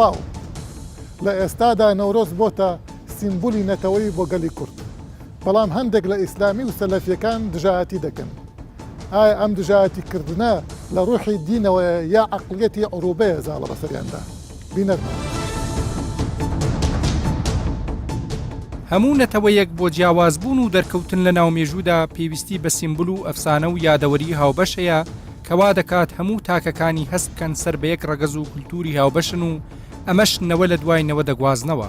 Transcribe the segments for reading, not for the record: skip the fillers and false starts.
سڵاو. لە ئێستادا نەورۆز بۆتە سیمبولی نەتەوەیی بۆ گەلی کورد. بەڵام هەندێک لە ئیسلامی و سەلەفیەکان دژایەتی دەکەن. ئایا ئەم دژایەتی کردنە لە ڕوحی دینەوەیە یا عەقڵیەتی عروبەیە زاڵە بەسەریاندا؟ بینەرمان. هەموو نەتەوەیەک بۆ جیاوازبوون و دەرکەوتن لە ناو مێژوودا پێویستی بە سیمبول و ئەفسانە و یادەوەری هاوبەش هەیە کە وا دەکات هەموو تاکەکانی هەست بکەن سەر بە یەک ڕەگەز و کولتووری هاوبەشن و ئەمەش نەوە لە دوای نەوە دەگوازنەوە.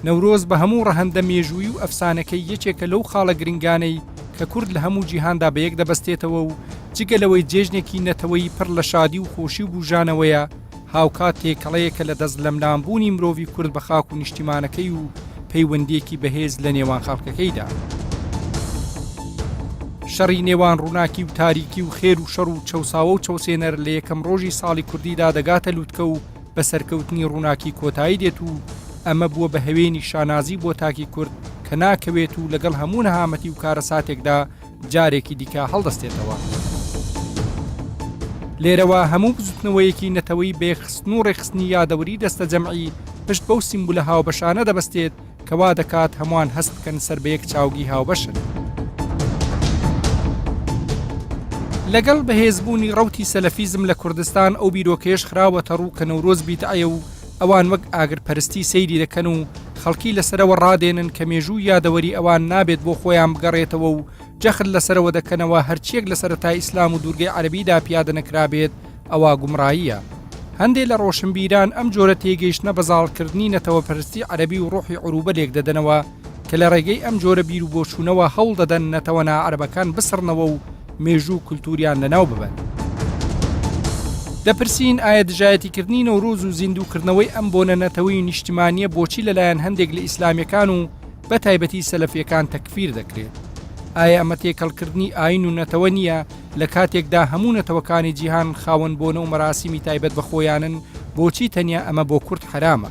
نەورۆز بە هەموو ڕەهەندە مێژوویی و ئەفسانەکەی یەکێکە لەو خاڵە گرنگانەی کە کورد لە هەموو جیهاندا بەیەک دەبەستێتەوە و جگە لەوەی جێژنێکی نەتەوەیی پڕ لە شادی و خۆشی و بوژانەوەیە، هاوکات تێکەڵەیەکە لە دەست لەملامبوونی مرۆڤی کورد بە خاک و نیشتیمانەکەی و پەیوەندییەکی بەهێز لە نێوان خەڵکەکەیدا. شەڕی نێوان ڕووناکی و تاریکی و خێر و شەڕ و چەوساوە و چەوسێنەر لە یەکەم ڕۆژی ساڵی کوردیدا دەگاتە لوتکە و بە سەرکەوتنی ڕووناکی کۆتایی دێت و ئەمە بووە بە هەوێنی شانازی بۆ تاکی کورد کە ناکەوێت و لەگەڵ هەموو نەهامەتی و کارەساتێکدا جارێکی دیکە هەڵدەستێتەوە. لێرەوە هەموو بزوتنەوەیەکی نەتەوەیی بە یەکخستن و ڕێکخستنی یادەوەری دەستەجەمعی پشت بەو سیمبولە هاوبەشانە دەبەستێت کە وا دەکات هەمووان هەست بکەن سەر بە یەک چاوگی هاوبەشن. لەگەڵ بەهێزبوونی ڕەوتی سەلەفیزم لە کوردستان ئەو بیرۆکەیەش خراوەتە ڕوو کە نەورۆز بیدعەیە و ئەوان وەک ئاگرپەرستی سەیری دەکەن و خەڵکی لەسەرەوە ڕادێنن کە مێژووی یادەوەری ئەوان نابێت بۆ خۆیان بگەڕێتەوە و جەخت لەسەرەوە دەکەنەوە هەرچیەک لە سەرەتای ئیسلام و دوورگەی عەرەبیدا پیادە نەکرابێت ئەوا گومڕاییە. هەندێ لە ڕۆشنبیران ئەم جۆرە تێگەیشتنە بە زاڵکردنی نەتەوەپەرستی عەرەبی و ڕۆحی عروبە لێکدەدەنەوە کە لە ڕێگەی ئەم جۆرە بیروبۆچوونەوە هەوڵدەدەن نەتەوە ناعەرەبەکان بسڕنەوە و مێژوو و کولتووریان لەناو ببەن. دەپرسین ئایا دژایەتیکردنی نەورۆز و زیندووکردنەوەی ئەم بۆنە نەتەوەی و نیشتیمانییە بۆچی لەلایەن هەندێک لە ئیسلامییەکان و بە تایبەتی سەلەفییەکان تەکفیر دەکرێت؟ ئایا ئەمە تێکەڵکردنی ئایین و نەتەوە نییە لە کاتێکدا هەموو نەتەوەکانی جیهان خاوەن بۆنە و مەراسیمی تایبەت بە خۆیانن، بۆچی تەنیا ئەمە بۆ کورد حەرامە؟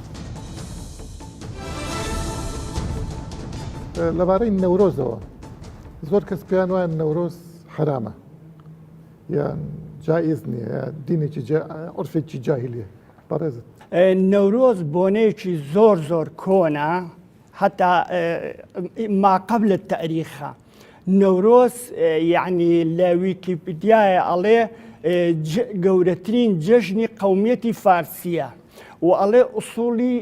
لەبارەی نەورۆزەوە زۆر کەس پێیان وایە نەورۆز حەرامە یان جائز نییە یا دینێکی عرفێکی جاهلیە بەڕێزت. نەورۆز بۆنەیەکی زۆر زۆر کۆنە حتا ما قبل التاریخە نەورۆز یعنی لە ویکیپیدیایە ئەڵێ گەورەترین جەژنی قومیەتی فارسیە و ئەڵێ ئوسوڵی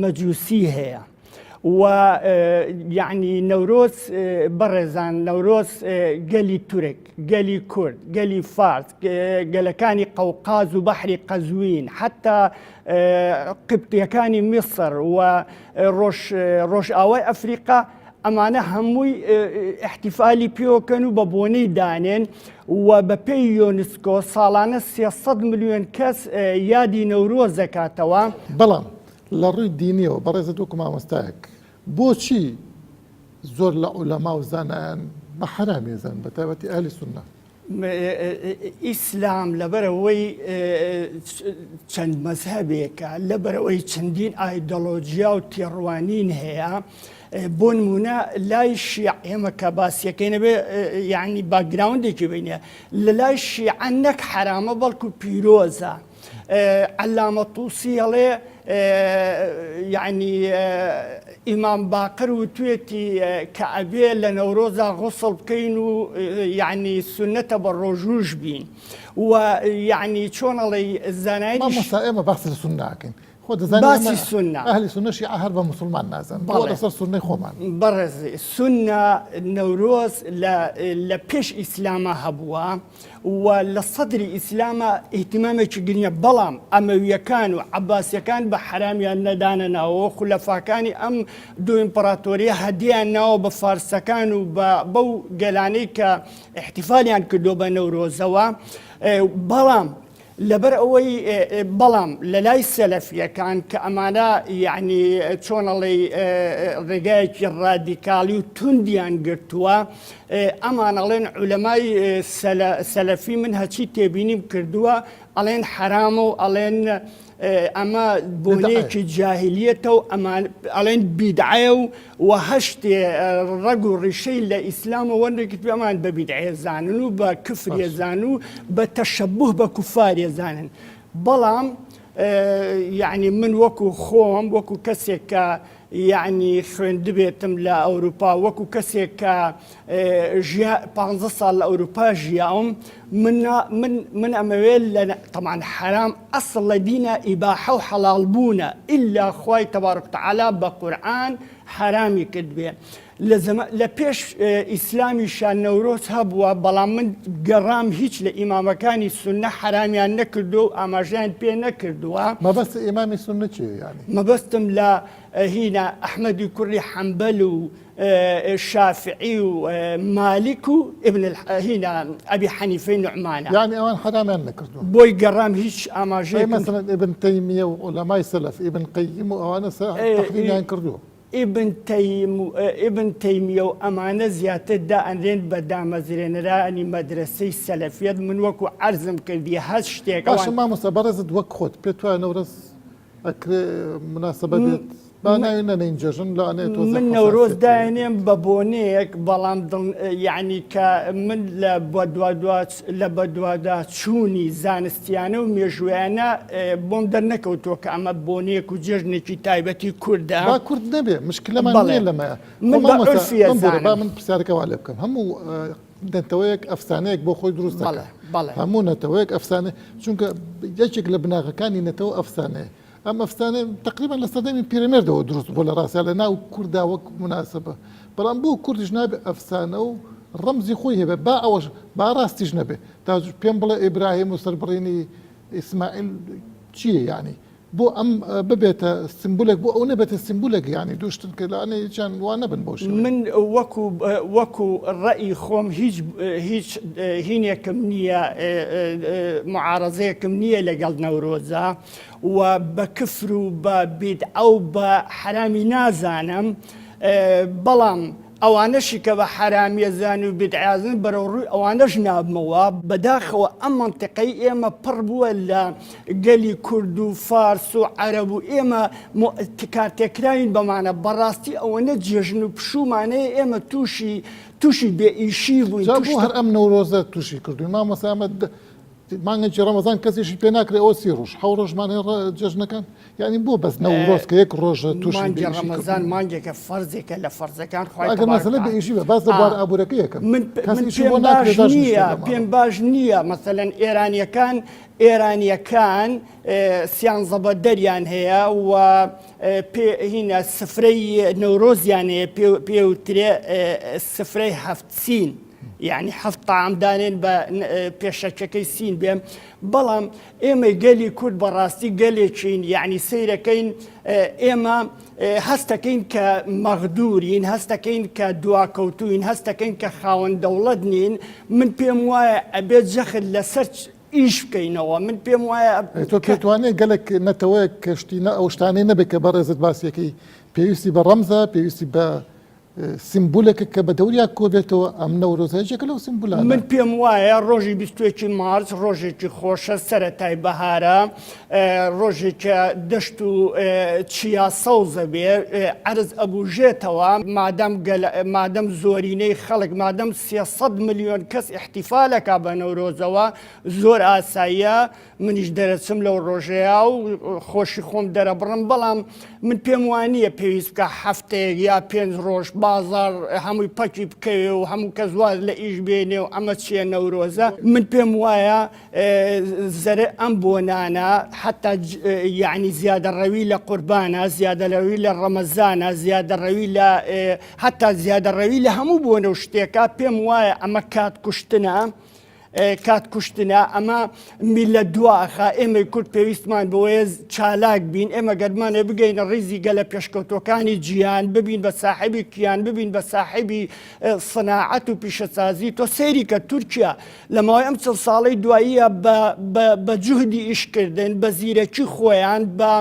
مەجوسی هەیە و یعنی نەورۆز بەڕێزان نەورۆز گەلی تورک گەلی کورد گەلی فارس گەلەکانی قەوقاز و بەحری قەزوین حتا قبتیەکانی میسر و ڕۆژئاوای ئەفریقا ئەمانە هەمووی احتیفالی پێوەکەن و بە بۆنەی دانێن و بە پێی یۆنسکۆ ساڵانە 300 ملیۆن کەس یادی نەورۆز دەکاتەوە. بەڵام لە ڕووی دینیەوە بەڕێزت وەکو مامۆستایەک بۆچی زۆر لە عولەما و زانایان بە حەرامی ئەزانن بە تایبەتی ئەهلی سوننە؟ ئیسلام لەبەرئەوەی چەند مەزهەبێکە، لەبەرئەوەی چەندین ئایدۆلۆژیا و تێڕوانین هەیە، بۆ نمونە لای شیع ئێمە کە باسیەکەی نەبێ یعنی background ێکی بینە لە لای شیعە نەک حرامە بەڵکو پیرۆزە. عەلامە توسی ئەڵێ یعنی ئیمام باقر وتوێتی کە ئەبێ لە نەورۆزا غوسڵ بکەین و یعنی سونەتە بە ڕۆژووش بین و یعنی چۆن ئەڵێی زانایانی مامۆستا ئێمە باس لە سوننە ئەکەین خۆ دەزانی باسی سوننە ئەهلی سوننە شیعە هەر بە موسڵمان نازانن بەڵێ لەسەر سوننەی خۆمان بەڕێز سوننە نەورۆز لە لە پێش ئیسلامە هەبووە و لە سەدری ئیسلاما ئیهتیمامێکی گرنگە، بەڵام ئەمەوییەکان و عەباسییەکان بە حەرامیان نەدانەناوە و خولەفاکانی ئەم دوو ئیمپڕاتۆرییە هەدیەیان ناوە بە فارسەکان و بە بەو گەلانەی کە ئیحتیفالیان کردووە بە نەورۆزەوە، بەڵام لەبەر ئەوەی بەڵام لە لای سەلەفییەکان کە ئەمانە یەعنی چۆن ئەڵێی ڕێگایەکی ڕادیکاڵی و توندیان گرتووە، ئەمان ئەڵێن عولەمای سەلەفی من هەچی تێبینیم کردووە ئەڵێن حەرامە و ئەڵێن ئەمە بۆنەیەکی جاهلیەتە و ئەمان ئەڵێن بیدعەیە و و هەشتێ ڕەگ و ڕیشەی لە ئیسلامەوە وەرنەگرتبێ ئەمان بە بیدعەیە زانن و بە کفریە زانن و بە تەشەبوه بە کوفاریە زانن بەڵام. یەعنی من وەکو خۆم وەکو کەسێک کە یەعنی خوێندبێتم لە ئەوروپا وەکو کەسێک کە ژیا پانزە ساڵ لە ئەوروپا ژیاوم من من من ئەمەوێت لە تەمان حەرام ئەسڵ لە دینە ئیباحە و حەڵاڵ بوونە ئیلا خوای تەبارک تەعالا بە قورئان حەرامی کردبێ لە زەمە لە پێش ئیسلامیشا نەورۆز هەبووە بەڵام من گەڕام هیچ لە ئیمامەکانی سوننە حەرامیان نەکردووە و ئاماژەیان پێ نەکردووە. مەبەست ئیمامی سوننە چیە یانی؟ مەبەستم لە هینە ئەحمەدی کوڕی حەنبەل و شافعی و مالیک و ابن هینە ئەبی حەنیفەی نوعمانە. یانی ئەوان حەرامیان نەکردووە؟ بۆی گەڕام هیچ ئاماژەیەکم. ئەی مەسەلەن ئیبن تەیمیە و عولەمای سەلەف ئیبن قەیم و ئەوانە تەحریمیان کردووە؟ ئیبن تەیم و ئیبن تەیمیە و ئەمانە زیاتر دائەنرێن بە دامەزرێنەرانی مەدرەسەی سەلەفیەت، من وەکو عەرزم کردی هەر شتێک باشە ئەوان. مامۆستا بەڕێزت وەک خۆت پێت وایە نەورەز ئەکرێ موناسەبە بێت؟ با ناوی نەنێین جەژن لەوانەیە تۆزێک من نەورۆز حەساسیەت هەبێت. دایەنێم بە بۆنەیەک بەڵام دڵ یەعنی کە من لە بەدوادوا لە بەدواداچوونی زانستیانە و مێژوویانە بۆم دەرنەکەوتووە کە ئەمە بۆنەیەک و جێژنێکی تایبەتی کوردە. با کورد نەبێ مشکلەمان بەڵێ نییە لەمەیا. خۆ من بە مامۆستا عورفی بمبورە با ئەزانم. من پرسیارەکە وا لێ بکەم هەموو نەتەوەیەک ئەفسانەیەک بۆ خۆی دروست بەڵێ دەکات بەڵێ. هەموو نەتەوەیەک ئەفسانە چونکە یەکێک لە بناغەکانی نەتەوە ئەفسانەیە ئەم ئەفسانەیە تەقریبەن لە سەردەمی پیرەمێردەوە دروست بووە لە ڕاستیا لە ناو کوردا وەک موناسەبە بەڵام بۆ کوردیش نابێ ئەفسانە و ڕەمزی خۆی هەبێ با ئەوەش با ڕاستیش نەبێ تا پێم بڵێ ئیبراهیم و سەربڕینی ئیسماعیل چییە یعنی بۆ ئەم ببێتە سیمبولێک بۆ ئەو نەبێتە سیمبولێک یعنی دوو شتن کە لەوانەیە هیچیان وا نەبن بەو شێوەیە. من وەکو وەکو ڕەئی خۆم هیچ هیچ هینێکم نییە معارەزەیەکم نییە لەگەڵ نەورۆزا و بە کفر و بە بیدعە و بە حەرامی نازانم بەڵام ئەوانەشی کە بە حەرامیەزان و بیدعازن بەرەو ڕووی ئەوانەش نابمەوە بەداخەوە ئەم مەنتیقەی ئێمە پڕ بووە لە گەلی کورد و فارس و عەرەب و ئێمە کارتێکراوین بەمانە بەڕاستی ئەوەنە جێژن و پشوومانەیە ئێمە تووشی تووشی بێ ئیشی بووین جا بۆ هەر ئەم نەورۆزە تووشی کردووین مامۆستا ئەمە مانگێکی ڕەمەزان کەسیشی پێ ناکرێ ئەوە سی ڕۆژ حەو ڕۆژمان هەیە جەژنەکان یعنی بۆ بەس نەورۆز کە یەک ڕۆژە تووشی مانگی بێ ئیشی ڕەمەزان کردووین مانگێکە فەرزێکە لە فەرزەکان خوای ئەگەر تەبارک مەسەلە بێ وتعالی ئیشی بێ باس لە ئا بوار ئابوورەکەی ئەکەم من کەس من ئیشی پێم بۆ ناکرێ باش داشنیشتووە نییە لە پێم ماڵەوە باش نییە مەسەلەن ئێرانیەکان ئێرانیەکان سیانزە بەدەریان هەیە و پێ هینە سفرەی نەورۆزیان هەیە پێ پێوترێ سفرەی هەفت سین یعنی هەفت تەعام دانێن بە پێشەکیەکەی سین بێ بەڵام ئێمەی گەلی کورد بەڕاستی گەلێکین یعنی سەیرەکەین ئێمە هەستەکەین کە مەغدورین هەستەکەین کە دواکەوتوین هەستەکەین کە خاوەن دەوڵەت نین من پێم وایە ئەبێت جەخت لەسەر ئیش بکەینەوە من پێم وایە تۆ پێت وانیە گەلێک نەتەوەیەک کە شتی نە ئەو شتانەی نەبێت کە بەڕێزت باسیەکەی پێویستی بە ڕەمزە پێویستی بە سیمبولێکە کە بە دەوریا کۆبێتەوە، ئەم نەورۆزە یەکێکە لەو سیمبولانە. من پێم وایە ڕۆژی 21 مارس ڕۆژێکی خۆشە، سەرەتای بەهارە، ڕۆژێکە دەشت و چیا سەوزە بێ، عەرز ئەبوژێتەوە، مادەم گەل مادەم زۆرینەی خەڵک مادەم 300 ملیۆن کەس ئیحتیفالەکا بە نەورۆزەوە زۆر ئاساییە منیش دەرەچم لەو ڕۆژەیا و خۆشی خۆم دەرەبڕم بەڵام من پێم وانییە پێویست بکە هەفتەیەک یا پێنج ڕۆژ بازاڕ هەمووی پەکی بکەوێ و هەموو کەس واز لە ئیش بێنێ و ئەمە چییە نەورۆزە من پێم وایە زەرە ئەم بۆنانە حتا یعنی زیادەڕەوی لە قوربانە زیادەرەوی لە ڕەمەزانە زیادەڕەوی لە حتا زیادەڕەوی لە هەموو بۆنە و شتێکە پێم وایە ئەمە کات کوشتنە کات کوشتنە ئەمە میللەت دوا ئەخا ئێمەی کورد پێویستمان بەوەیە چالاک بین ئێمە گەرمانێ بگەینە ڕیزی گەلە پێشکەوتوەکانی جیهان ببین بە ساحێبی کیان ببین بە ساحێبی سناعەت و پیشەسازی تۆ سەیری کە تورکیا لە ماوەی ئەم چڵ ساڵەی دواییە بە جوهدی ئیشکردن بە زیرەکی خۆیان بە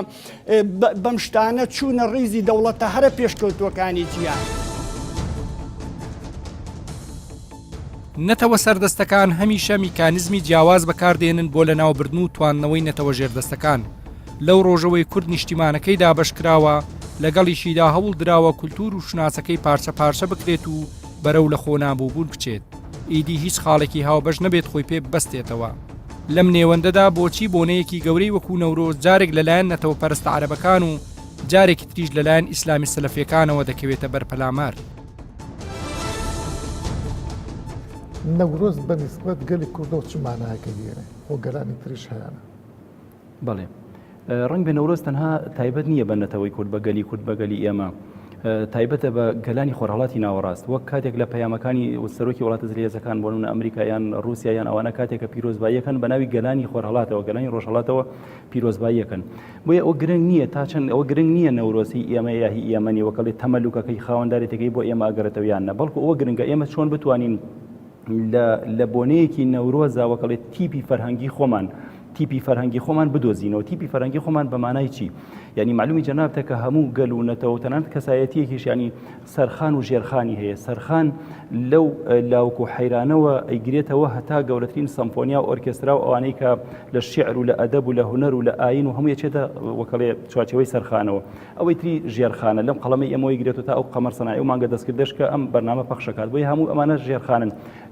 بەم شتانە چوونە ڕیزی دەوڵەتە هەرە پێشکەوتوەکانی جیهان. نەتەوە سەردەستەکان هەمیشە میکانیزمی جیاواز بەکاردێنن بۆ لەناوبردن و تواندنەوەی نەتەوە ژێردەستەکان. لەو ڕۆژەوەی کورد نیشتیمانەکەی دابەشکراوە، لەگەڵیشیدا هەوڵدراوە کولتوور و شوناسەکەی پارچە پارچە بکرێت و بەرەو لەخۆنابووبوون بچێت. ئیدی هیچ خاڵێکی هاوبەش نەبێت خۆی پێ ببەستێتەوە. لەم نێوەندەدا بۆچی بۆنەیەکی گەورەی وەکو نەورۆز جارێک لەلایەن نەتەوەپەرستە عەرەبەکان و جارێکی تریش لەلایەن ئیسلامی سەلەفیەکانەوە دەکەوێتە بەر پەلامار؟ نەورۆز بە نیسبەت گەلی کوردەوە چ مانایەک ئەگەیەنێ؟ خۆ گەلانی تریش هەیانە. بەڵێ ڕەنگ بێ نەورۆز تەنها تایبەت نییە بە نەتەوەی کورد بە گەلی کورد بە گەلی ئێمە تایبەتە بە گەلانی خۆرهڵاتی ناوەڕاست وەک کاتێک لە پەیامەکانی سەرۆکی وڵاتە زلهێزەکان بۆ نمونە ئەمریکا یان رووسیا یان ئەوانە کاتێک کە پیرۆزباییەکەن بە ناوی گەلانی خۆرهڵاتەوە گەلانی ڕۆژهڵاتەوە پیرۆزباییەکەن بۆیە ئەوە گرنگ نییە تا چەند ئەوە گرنگ نییە نەورۆزی ئێمە یا هی ئێمە نیە وەکەڵی تەمەلوکەکەی خاوەندارێتەکەی بۆ ئێمە ئەگەڕێتەوە یان نە بەڵکو ئەوە گرنگە ئێمە چۆن بتوانین لە لە بۆنەیەکی نەورۆزا وەکەڵێ تیپی فەرهەنگی خۆمان تیپی فەرهەنگی خۆمان بدۆزینەوە تیپی فەرهەنگی خۆمان بە مانای چی یعنی معلومی جەنابتە کە هەموو گەل و نەتەوە تەنانەت کەسایەتیەکیش ینی سەرخان و ژێرخانی هەیە سەرخان لەو لاوک و حەیرانەوە ئەیگرێتەوە هەتا گەورەترین سەمفۆنیا و ئۆرکێسترا و ئەوانەی کە لە شیعر و لە ئەدەب و لە هونەر و لە ئاین و هەموو یەچێتە وەکەڵێ چوارچێوەی سەرخانەوە ئەوەی تری ژێرخانە لەم قەڵەمەی ئێمەوەی گرێتەوە تا ئەو قەمەر سەناعی و مانگە دەستکردەش کە ئەم بەرنامە پەخشەکات بۆیە هەموو ئەمانە ژێرخانن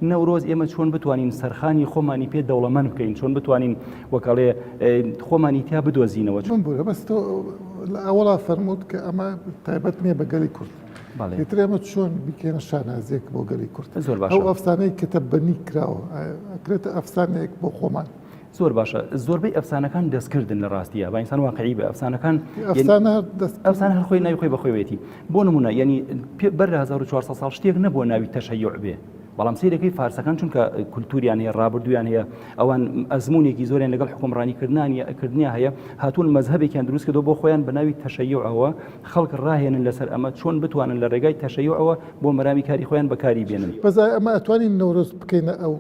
نەورۆز ئێمە چۆن بتوانین سەرخانی خۆمانی پێ دەوڵەمەند بکەین چۆن بتوانین وەکەڵێ خۆمانی تیا بدۆزینەوە. بمبورە بەس تۆ لە ئەوەڵا فەرمووت کە ئەمە تایبەت نییە بە گەلی کورد ئیتر ئێمە چۆن بیکەینە شانازیەک بۆ گەلی کورد زۆر باشە ئەو ئەفسانەی کە تەبەنی کراوە ئەکرێتە ئەفسانەیەک بۆ خۆمان زۆر باشە زۆربەی ئەفسانەکان دەستکردن لە ڕاستیە با ئینسان واقعی بە ئەفسانەکان ئەفسانە هەر خۆی ناوی خۆی بەخۆیەتی بۆ نمونە یعنی بەر لە 1400 ساڵ شتێک نەبووە ناوی تەشەیع بێ بەڵام سیرەکەی فارسەکان چونکە کولتوریان هەیە ڕابردویان هەیە ئەوان ئەزمونێکی زۆریان لەگەڵ حکومڕانی کردنانی کردنیا هەیە هاتوون مەزهەبێکیان دروست کردو بۆ خۆیان بە ناوی تەشەیعەوە خەڵک ڕاهێنن لەسەر ئەمە چۆن بتوانن لە ڕێگای تەشەیعەوە بۆ مەرامی کاری خۆیان بەکاری بێنن. بەس ئەمە ئەتوانین نەورۆز بکەینە ئەو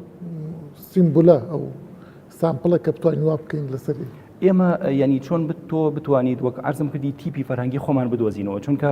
سیمبولە ئەو سامپڵە کە بتوانین وا بکەین لەسەری. ئێمە یانی چۆن تۆ بتوانیت وەک عەرزم کردی تیپی فەرهەنگی خۆمان بدۆزینەوە چونکە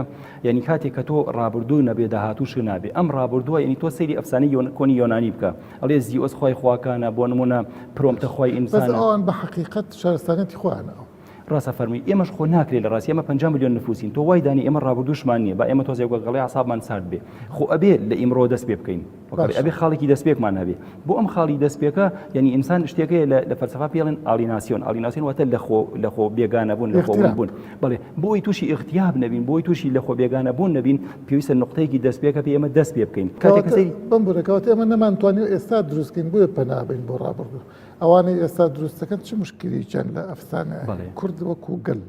یانی کاتێک کە تۆ ڕابردوو نەبێ داهاتووش نابێ ئەم ڕابردووە یانی تۆ سەیری ئەفسانەی یۆن کۆنی یۆنانی بکە ئەڵێ زیۆس خوای خواکانە بۆ نمونە پرۆمتە خوای بەس ئینسانە. ئەوان بە حەقیقەت شارستانیەتی خۆیانە ئەو. ڕاستە فەرمووی ئێمەش خۆ ناکرێ لە ڕاستی ئێمە 50 ملیۆن نفوسین تۆ وای دانی ئێمە ڕابردووشمان نییە با ئێمە تۆزێک وەک غەڵی عسابمان سارد بێ خۆ ئەبێ لە ئیمڕۆ دەست پێ بکەین ئەبێ خاڵێکی دەستپێکمان هەبێ بۆ ئەم خاڵی دەستپێکە یعنی ئینسان شتێکەیە لە فەلسەفە پێڵێن aliénation aliénation واتە لە خۆ لە خۆ بێگانە بوون لە خۆ بوون بەڵێ بۆی تووشی اغتیاب نەبین بۆی تووشی لە خۆ بێگانە بوون نەبین پێویستە نقطەیەکی دەستپێکە پێ ئێمە دەست پێ بکەین کاتێک کەسەی بمبورەکەوە ئێمە نەمانتوانی ئێستا دروستکەین بۆیە پەنابین بۆ ڕابردوو ئەوانەی ئێستا دروست دەکەن چ مشکلیان لە ئەفسانە کورد وەکو گەل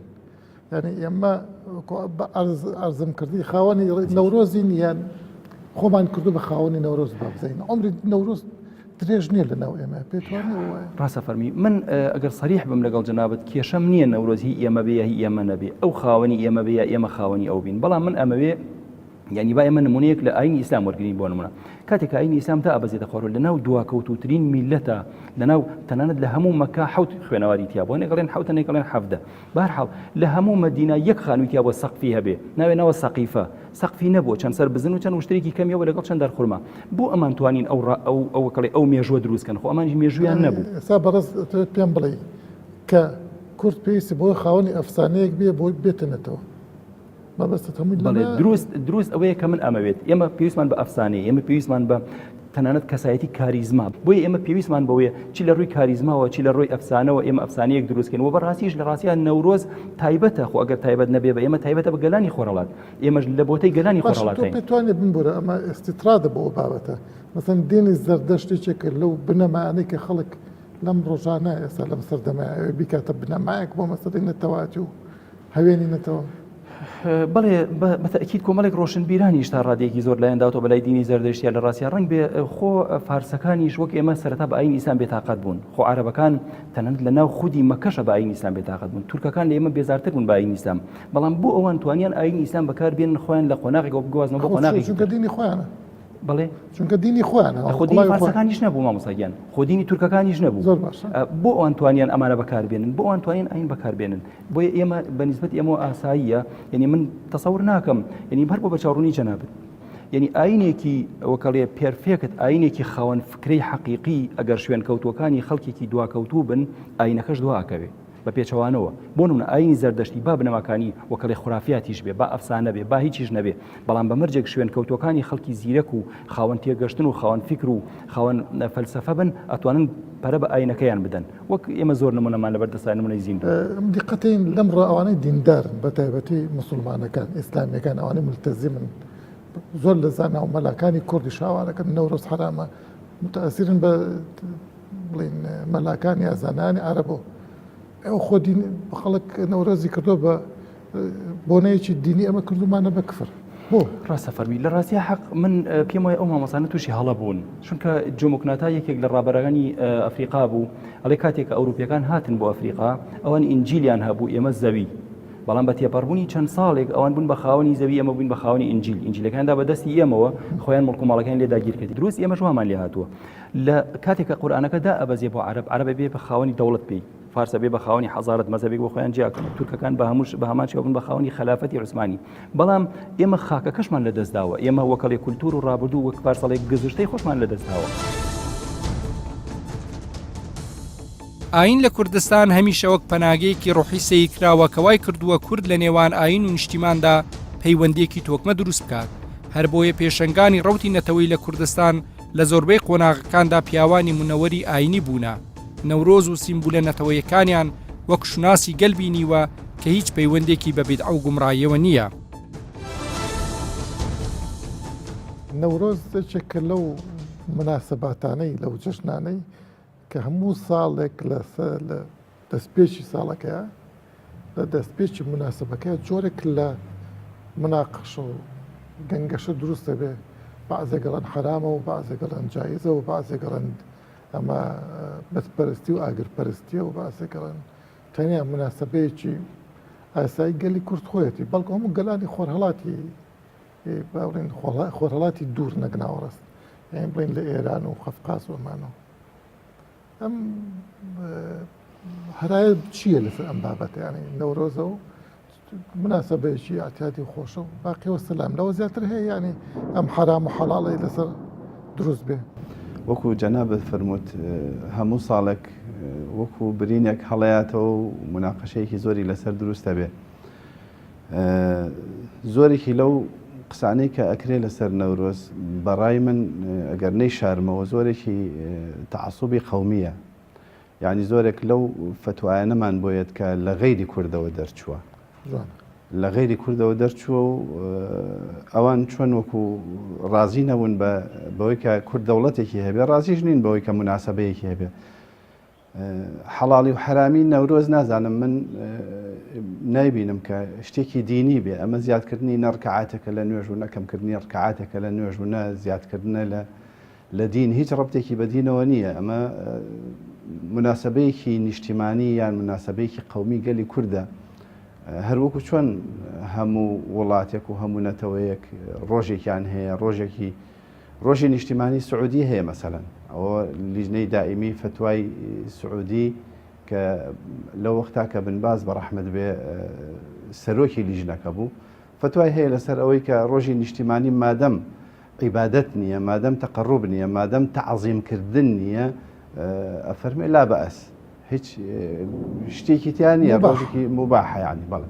یعنی ئێمە ئەرزم کردی خاوەنی نەورۆزی نییان خۆمان کردو بە خاوەنی نەورۆز با بزانین عمری نەورۆز درێژ نییە لە ناو ئێمە پێتوانێ ڕاستە فەرمی من ئەگەر سەریح بم لەگەڵ جەنابەت کێشەم نییە نەورۆز هی ئێمە بێ هی ئێمە نەبێ ئەو خاوەنی ئێمە بێ یا ئێمە خاوەنی ئەو بین بەڵام من ئەمەوێ یانی با ئێمە نمونەیەک لە ئاینی ئیسلام وەرگین بۆ نمونە کاتێک ئاینی ئیسلام تا ئەبەزێتە خۆرەوە لە ناو دواکەوتوترین میلەتە لە ناو تەنانەت لە هەموو مەکە حوت خوێنەواری تیا بۆ نەگەڵێن حوتە نەگەڵێن حەفدە بەهەرحاڵ لە هەموو مەدینە یەک خانووی تیا بۆ سەقفی هەبێ ناوێ ناوە سەقیفە سەقفی نەبووە چەند سەر بزن و چەند وشترێکی کەمیەوە لەگەڵ چەند دار خورما بۆ ئەمان توانین ئەو ئەو ئەوکڵێ ئەو مێژوە دروستکەن خۆ ئەمانیش مێژویان نەبوو ئێستا بەڕێز ئەتەوێت پێم بڵێی کە کورد پێویستی بۆ خاوەنی ئەفسانەیەک بێ بۆی بێتە نەتەوە مەبەستت هەمووی بەڵێ دروست دروست ئەوەیە کە من ئەمەوێت ئێمە پێویستمان بە ئەفسانەیە ئێمە پێویستمان بە تەنانەت کەسایەتی کاریزما بۆیە ئێمە پێویستمان بەوەیە چی لە ڕووی کاریزماوە چی لە ڕووی ئەفسانەوە ئێمە ئەفسانەیەک دروستکەین و بەڕاستیش لە ڕاستیان نەورۆز تایبەتە خۆ ئەگەر تایبەت نەبێ بە ئێمە تایبەتە بە گەلانی خۆرهەڵات ئێمەش لە بۆتەی گەلانی خۆرهەڵاتین پێتوانێت بمبورە ئەمە ئێستیترادە بۆ بابەتە مەسەن دینی زەردەشت یەکێکە لەو بنەمایانەی کە خەڵک لەم ڕۆژانە ئێستا لەم سەردەمە بیکاتە بنەمایەک بۆ مەسەلەی نەتەوایەتی و هەوێنی نەتەوە؟ بەڵێ بە تەئکید کۆمەڵێک ڕۆشنبیرانیش تا ڕادەیەکی زۆر لایەن داوەتەوە بەلای دینی زەردەشتیا لە ڕاستیا ڕەنگ بێ خۆ فارسەکانیش وەک ئێمە سەرەتا بە ئاینی ئیسلام بێتاقەت بوون خۆ عەرەبەکان تەنانەت لە ناو خودی مەکەشە بە ئاینی ئیسلام بێتاقەت بوون تورکەکان لە ئێمە بێزارتر بوون بە ئاینی ئیسلام بەڵام بۆ ئەوان توانیان ئاینی ئیسلام بەکار بێنن خۆیان لە قۆناغێکەوە بگوازنەوە بۆ قۆناغێکی چونکە دینی خۆیانە بەڵێ چونکە دینی خۆیانە خۆ دینی فارسەکانیش نەبوو مامۆستا گیان خۆ دینی تورکەکانیش نەبوو زۆر باشە بۆ ئەوان توانیان ئەمانە بەکار بێنن بۆ ئەوان توانیان ئاین بەکار بێنن بۆیە ئێمە بە نیسبەت ئێمەوە ئاساییە یعنی من تەسەور ناکەم یعنی هەر بۆ بەرچاوڕوونی جەنابت یعنی ئاینێکی وەکەڵێ perfect ئاینێکی خاوەن فکرەی حەقیقی ئەگەر شوێن کەوتوەکانی خەڵکێکی دواکەوتوو بن ئاینەکەش دواکەوێ. بە پێچەوانەوە، بۆ نمونە ئایینی زەردەشتی با بنەماکانی وەکەڵێ خورافیاتیش بێ، با ئەفسانە بێ، با هیچیش نەبێ، بەڵام بە مەرجێک شوێنکەوتووەکانی خەڵکی زیرەک و خاوەن تێگەشتن و خاوەن فیکر و خاوەن فەلسەفە بن، ئەتوانن پەرە بە ئایینەکەیان بدەن. وەک ئێمە زۆر نمونەمان لەبەر دەستە، نمونەی زیندوو. ئەم دیقەتەین لەمڕۆ ئەوانەی دیندارن بە تایبەتی موسڵمانەکان، ئیسلامیەکان، ئەوانەی مولتەزیمن، زۆر لە زانا و مەلاکانی کوردیش هاوارەکەن نەورۆز حەرامە، متەئەسیرن بە بڵێن مەلاکان یا زانایانی عەرەبۆ. ئەو خۆ دین خەڵک نەورۆزی کردووە بە بۆنەیەکی دینی ئەمە کردومانە بە کفر. بۆ؟ ڕاستە فەرمی لە ڕاستیا حەق من پێم وایە ئەو مامۆستانە تووشی هەڵە بوون چونکە جۆمۆ کناتا یەکێک لە ڕابەرەکانی ئەفریقا بوو ئەڵێ کاتێک کە ئەوروپیەکان هاتن بۆ ئەفریقا ئەوان ئینجیلیان هەبوو ئێمە زەوی بەڵام بە تێپەڕبوونی چەند ساڵێک ئەوان بوون بە خاوەنی زەوی ئێمە بووین بە خاوەنی ئینجیل ئینجیلەکاندا بە دەستی ئێمەوە خۆیان مڵک و ماڵەکان لێ داگیر کرد دروست ئێمەش وامان لێ هاتووە لە کاتێک کە قورئانەکە دا ئەبەزێ بۆ عەرەب عەرەب ئەبێ بە خاوەنی دەوڵەت پێی فارس ئەبێ بە خاوەنی حەزارەت مەزهەبێک بۆ خۆیان جیا کەن تورکەکان بە هەمووش بە هەمان شێوە بن بە خاوەنی خەلافەتی عوسمانی بەڵام ئێمە خاکەکەشمان لە دەست داوە ئێمە وەکەڵێ کولتوور و ڕابردوو وەک پارسەڵێک گزشتەی خۆشمان لە دەست داوە. ئایین لە کوردستان هەمیشە وەک پەناگەیەکی ڕۆحی سەیر کراوە کە وای کردووە کورد لە نێوان ئایین و نیشتیماندا پەیوەندییەکی تۆکمە دروست بکات هەربۆیە پێشەنگانی ڕەوتی نەتەوەی لە کوردستان لە زۆربەی قۆناغەکاندا پیاوانی مونەوەری ئایینی بوونە، نەورۆز و سیمبولە نەتەوەیەکانیان وەک شوناسی گەل بینیوە کە هیچ پەیوەندێکی بە بیدعە و گومڕاییەوە نییە. نەورۆز یەکێکە لەو موناسەباتانەی، لەو جەژنانەی کە هەموو ساڵێک لە دەستپێکی ساڵەکەیا، لە دەستپێکی موناسەبەکەیا جۆرێک لە مناقەشە و گەنگەشە دروست دەبێ، بەعزێک ئەڵێن حەرامە و بەعزێک ئەڵێن جایزە و بەعزێک ئەڵێن ئەمە بتپەرستی و ئاگرپەرستیە و بەعزێک ئەڵێن تەنیا موناسەبەیەکی ئاسایی گەلی کورد خۆیەتی، بەڵکو هەموو گەلانی خۆرهەڵاتی با بڵێین خۆرهەڵاتی دوور نەک ناوەڕاست، یانی بڵێین لە ئێران و قەفقاز و ئەمانەوە. ئەم هەرایە چییە لەسەر ئەم بابەتە یانی نەورۆزە و مناسبەیەکی ئاعتیادی خۆشە و باقی وەسەلام لەوە زیاتر هەیە یانی ئەم حەرام و حەڵاڵی لەسەر دروست بێ. وەکو جەنابت فەرمووت هەموو ساڵێک وەکو برینێک هەڵەیاتەوە و موناقەشەیەکی زۆری لەسەر دروست دەبێ. زۆرێکی لەو قسانەی کە ئەکرێ لەسەر نەورۆز بەڕای من ئەگەر نەیشارمەوە زۆرێکی تەعەسوبی قەومییە یعنی زۆرێک لەو فتوایانەمان بۆیەت کە لە غەیری کوردەوە دەرچووە لە غەیری کوردەوە دەرچووە و ئەوان چۆن وەکو ڕازی نەبوون بە بەوەی کە کورد دەوڵەتێکی هەبێ ڕازیش نین بەوەی کە مناسبەیەکی هەبێ حەڵاڵی و حەرامی نەورۆز نازانم من نایبینم کە شتێکی دینی بێ ئەمە زیادکردنی نە ڕکعاتێکە لە نوێژ و نە کەمکردنی ڕکعاتێکە لە نوێژ و نە زیادکردنە لە لە دین هیچ ڕەبتێکی بە دینەوە نییە ئەمە مناسبەیەکی نیشتیمانی یان مناسبەیەکی قومی گەلی کوردە هەروەکو چۆن هەموو وڵاتێک و هەموو نەتەوەیەک ڕۆژێکیان هەیە ڕۆژێکی ڕۆژی نیشتیمانی سعودی هەیە مەسەلەن ئەوە لیژنەی دائیمی فتوای سعودی کە لەو وەختا کە بن باز بە ڕەحمەت بێ سەرۆکی لیژنەکە بوو فتوای هەیە لەسەر ئەوەی کە ڕۆژی نیشتیمانی مادەم عیبادەت نییە مادەم تەقەڕوب نییە مادەم تەعظیمکردن نییە ئەفەرمێ لا بەئەس هیچ شتێکی تیا نییە ڕۆژێکی مباحە یعنی بەڵێ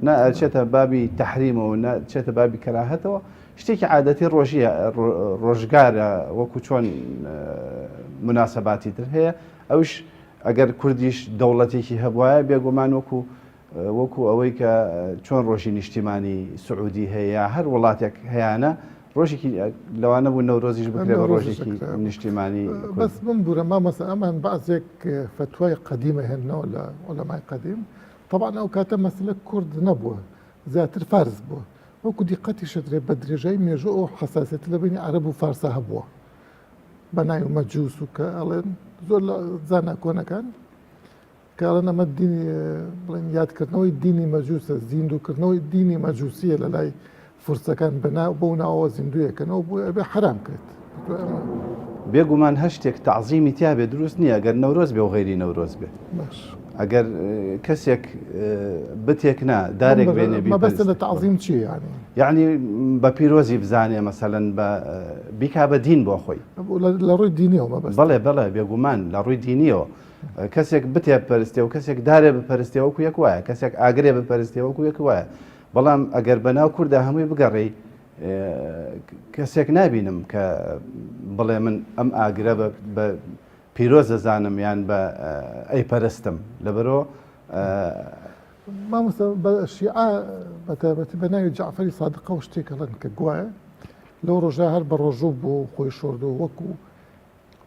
نا ئەچێتە بابی تەحریمەوە نە چێتە بابی کەراهەتەوە شتێکی عادەتی ڕۆژیە ڕۆژگارە وەکو چۆن مناسباتی تر هەیە ئەوش ئەگەر کوردیش دەوڵەتێکی هەبواە بێگومان وەکو وەکو ئەوەی کە چۆن ڕۆژی نیشتیمانی سعودی هەیە هەر وڵاتێک هەیەە ڕۆژێکی لەوانە بوو نەورۆزیش بکرێ بە ڕۆژێکی نیشتیمانی بەس بمبورە مامۆستا ئەمان بەعزێک فەتوای قەدیمە هێننەوە لە عولەمای قەدیم تەبعەن ئەو کاتە مەسەلە کورد نەبووە زیاتر فارس بووە وەکو دیقەتیشت رێ بە درێژایی مێژوو ئەو حەساسیەتە لە بەینی عەرەب و فارسا هەبووە بە ناوی مەجوس و کە ئەڵێن زۆر لە زانا کۆنەکان کە ئەڵێن ئەمە دینی بڵێن یادکردنەوەی دینی مەجوسە زیندووکردنەوەی دینی مەجوسیە لە لای فورسەکان بە بەو ناوەوە زیندوویەکەنەوە بۆیە ئەبێ حەرام کرێت. بێگومان هەر شتێک تەعزیمی تیا بێ دروست نییە ئەگەر نەورۆز بێ و غەیری نەورۆز بێ باش ئەگەر کەسێک بتێک نا دارێک بێنێ مەبەستە لە تەعزیم چییە یعنی یعنی بە پیرۆزی بزانێ مەسەلەن بە بیکا بە دین بۆ خۆی لە ڕووی دینیەوە مەبەست بەڵێ بەڵێ بێگومان لە ڕووی دینیەوە. کەسێک بتێ بپەرستێ و کەسێک دارێ بپەرستێ وەکو یەک وایە کەسێک ئاگرێ بپەرستێ وەکو یەک وایە بەڵام ئەگەر بەناو کووردا هەمووی بگەڕێی کەسێک نابینم کە بڵێ من ئەم ئاگرە بە پیرۆز دەزانم یان بە ئەیپەرستم لەبەرۆ مامۆستا بە شیعە بە تایبەتی بە ناوی جەعفەری سادقەوە شتێک ئەڵێن کە گوایە لەو ڕۆژە هەر بە ڕۆژوو بووە و خۆی شۆردووە وەکو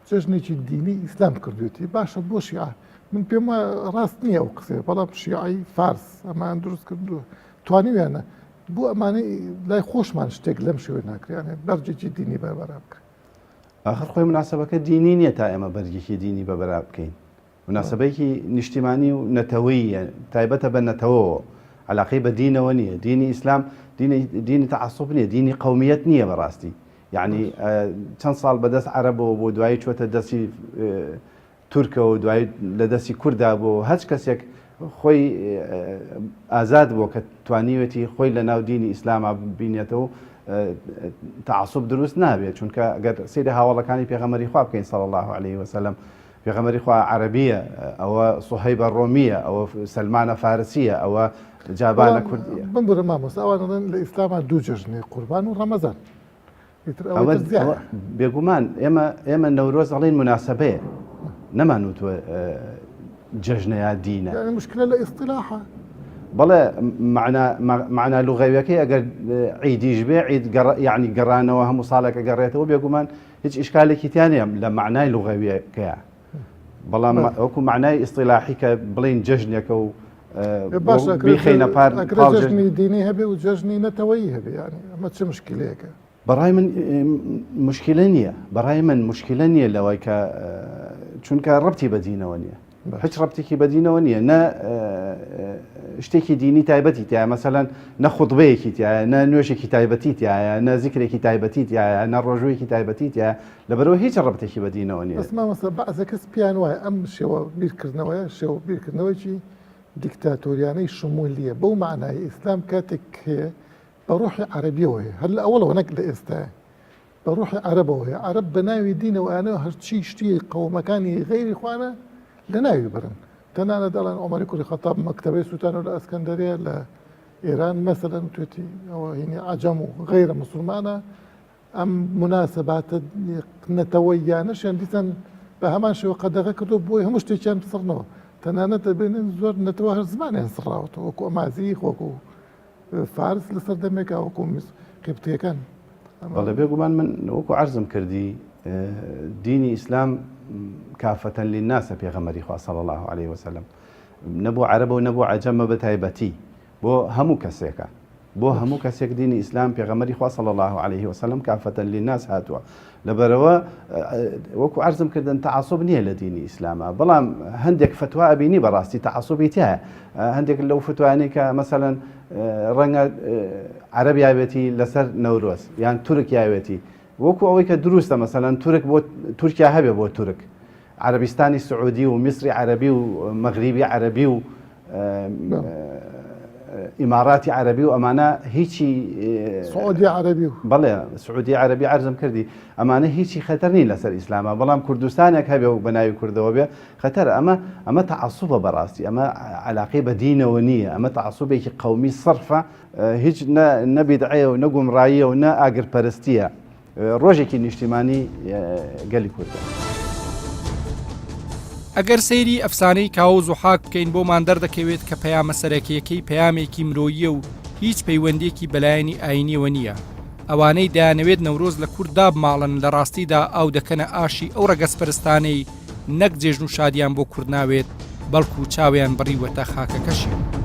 جەژنێکی دینی ئیسلام کردوێتی باشە بۆ شیعە من پێم وایە ڕاست نییە ئەو قسەیە بەڵام شیعەی فارس ئەمان دروست کردووە توانیویانە بۆ ئەمانەی لای خۆشمان شتێک لەم شێوە ناکرێت بەرجێکی دینی بەربەرا بکرێت ئاخر خۆی مناسبەکە دینی نییە تا ئێمە بەرگێکی دینی بەبەرا بکەین موناسەبەیەکی نیشتیمانی و نەتەوەییە، تایبەتە بە نەتەوەوە، عەلاقەی بە دینەوە نییە، دینی ئیسلام دینی دینی تەعەسوب نییە، دینی قەومیەت نییە بەڕاستی، یەعنی چەند ساڵ بەدەست عەرەبەوە بوو دوایی چۆتە دەستی تورکەوە دوایی لە دەستی کوردا بوو، هەچ کەسێک خۆی ئازاد بووە کە توانیوێتی خۆی لە ناو دینی ئیسلاما بینێتەوە تەعەسوب دروست نابێت، چونکە گەر سەیری هاوەڵەکانی پێغەمبەری خوا بکەین صلی اللە علیه وسلم پێغەمبەری خوا عەرەبیە، ئەوە صوهەیبە ڕۆمیە، ئەوە سەلمانە فارسیە، ئەوە جابانە بەڵام کوردیە. بمبورە مامۆستا ئەوان ئەڵێن لە ئیسلاما دوو جەژن هەیە قوربان و ڕەمەزان ئیتر ئەوە ئەوە تر زیایە. ئەوە بێگومان ئێمە ئێمە نەورۆز ئەڵێین موناسەبەیە نەمان وتووە جەژنە یا دینە. یانی مشکلە لە ئیستیلاحە. بەڵێ مەعنا مەعنا لوغەویەکەی ئەگەر عیدیش بێ عید گەڕ یانی گەڕانەوە هەموو ساڵێک ئەگەڕێتەوە بێگومان هیچ ئیشکالێکی تیا نییە لە مەعنای لوغەویەکەیا بەڵام وەکو مەعنای ئیستیلاحی کە بڵێین جەژنێکە و باشە بیخەینە پار ئەکرێ جەژنی دینی هەبێ و جەژنی نەتەوەیی هەبێ یانی ئەمە چ مشکلەیەکە؟ بەڕای من مشکلە نییە بەڕای من مشکلە نییە لەوەی کە چونکە ڕەبتی بە دینەوە نییە هیچ ڕەبتێکی بە دینەوە نییە نە شتێکی دینی تایبەتی تایە مەسەلەن نە خوتبەیەکی تایە نە نوێژێکی تایبەتی تایە نە زیکرێکی تایبەتی تایە نە ڕۆژوویەکی تایبەتی تایە لەبەرەوە هیچ ڕەبتێکی بە دینەوە نییە. بەس مامۆستا بەعزە کەس پێیان وایە ئەم شێوە بیرکردنەوەیە شێوە بیرکردنەوەیەکی دیکتاتۆریانەی شمولیە بەو مەعنای ئیسلام کاتێک هەیە بە ڕۆحی عەرەبیەوە هەیە هەر لە ئەوەڵەوە نەک لە ئێستایە بە ڕۆحی عەرەبەوە هەیە، عەرەب بە ناوی دینەوە ئەیانەوێ هەرچی شتی قەومەکانی غەیری خۆیانە لە ناوی بەرن. تەنانەت ئەڵێن عومەری کوڕی خەتاب مەکتەبەی سووتانەوە لە ئەسکەندەریە لە ئێران مەسەلەن وتوێتی ئەوە هینی عەجەم و غەیرە موسڵمانە. ئەم موناسەباتە نەتەوەییانەشیان دیسان بە هەمان شێوە قەدەغە کردووە بۆی هەموو شتێکیان بسڕنەوە. تەنانەت دەبینن زۆر نەتەوە هەر زمانیان سڕاوەتەوە وەکوو ئەمازیغ وەکوو فارس لە سەردەمێکا وەکو قیبتیەکان. بەڵێ بێگومان من وەکو عەرزم کردی دینی ئیسلام کافەتەن للناسە پێغەمبەری خوا صلی الله علیه وسلم نە بۆ عەرەبە و نە بۆ عەجەمە بە تایبەتی بۆ هەموو کەسێکە بۆ هەموو کەسێک دینی ئیسلام پێغەمبەری خوا صلی الله علیه وسلم کافەتەن للناس هاتووە لەبەرەوە وەکو عەرزم کردن تەعەسوب نییە لە دینی ئیسلامە بەڵام هەندێک فتوا ئەبینی بەڕاستی تەعەسوبی تایە هەندێک لەو فتوانەی کە مەسەلەن ڕەنگە عەرەب یاوێتی لەسەر نەورۆز یان تورک یاوێتی وەکو ئەوەی کە دروستە مەسەلەن تورک بۆ تورکیا هەبێ بۆ تورک عەرەبیستانی سعودی و میسری عەرەبی و مەغریبی عەرەبی و ئیماراتی عەرەبی و ئەمانە هیچی سعودی عەرەبی و بەڵێ سعودی عەرەبی عەرزم کردی ئەمانە هیچی خەتەر نین لەسەر ئیسلامە بەڵام کوردستانێک هەبێ و بە ناوی کوردەوە بێ خەتەر ئەمە ئەمە تەعەسوبە بەڕاستی ئەمە عەلاقەی بە دینەوە نییە ئەمە تەعەسوبێکی قەومی سەرفە هیچ نە بیدعەیە و نە گومڕاییە و نە ئاگرپەرستیە ڕۆژێکی نیشتیمانی گەلی کوردە. ئەگەر سەیری ئەفسانەی کاوە و زوحاک بکەین بۆمان دەردەکەوێت کە پەیامە سەرەکییەکەی پەیامێکی مرۆییە و هیچ پەیوەندییەکی بە لایەنی ئایینییەوە نییە. ئەوانەی دەیانەوێت نەورۆز لە کورد دابماڵن لە ڕاستیدا ئاو دەکەنە ئاشی ئەو ڕەگەزپەرستانەی نەک جێژن و شادیان بۆ کورد ناوێت بەڵکو چاویان بڕیوەتە خاکەکەشیان.